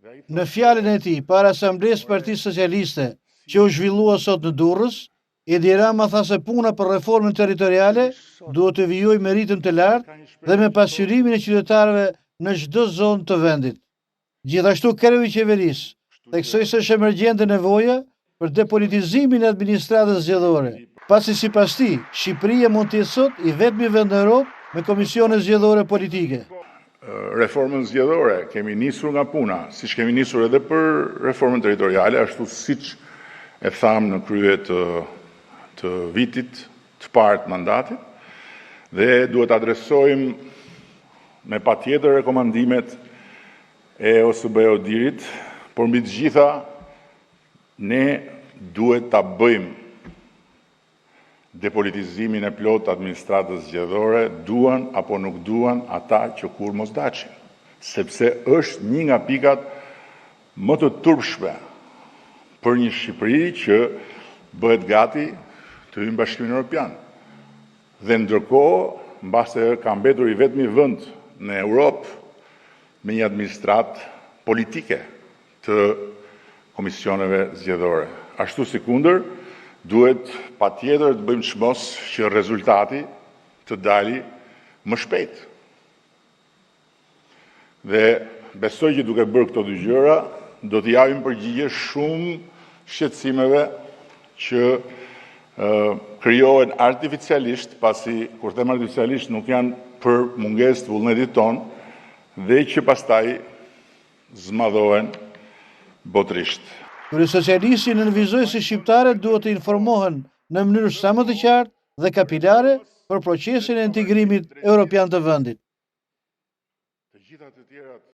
Në fjalën e tij para Asamblesë së Partisë Socialiste, që u zhvillua sot në Durrës, Edi Rama tha se puna për reformën territoriale duhet të vijojë me ritëm të lartë dhe me pasqyrimin e qytetarëve në çdo zonë të vendit. Gjithashtu kreu i qeverisë theksoi se është emergjente nevoja për depolitizimin e administratës zgjedhore, pasi sipas tij, Shqipëria mund të jetë sot i vetmi vend në Europë me komisione zgjedhore politike. Reformën zgjedhore kemi nisur nga puna, siç kemi nisur edhe për reformën territoriale, ashtu siç e thamë në krye të, të vitit të parë të mandatit, dhe duhet të adresojmë me patjetër rekomandimet e OSBE-ODIHR-it, por mbi të gjitha ne duhet ta bëjmë depolitizimin e plotë të administratës zgjedhore, duan apo nuk duan ata që kurrë mos daçin, sepse është një nga pikat më të turpshme për një Shqipëri që bëhet gati të hyjë në Bashkimin Evropian. Dhe ndërkohë, mbase ka mbetur i vetmi vend në Europë me një administratë politike të komisioneve zgjedhore. Ashtu sikundër, duhet patjetër të bëjmë çmos që rezultati të dali më shpejt. Dhe besoj që duke bërë këto dy gjëra, do t'i japim përgjigje shumë shqetësimeve që krijohen artificialisht, pasi kur them artificialisht nuk janë për mungesë të vullnetit tonë dhe që pastaj zmadhohen botërisht. Kryesocialisti nënvizoi se shqiptarët duhet të informohen në mënyrë sa më të qartë dhe kapilare për procesin e integrimit europian të vendit. Të gjitha të tjerat.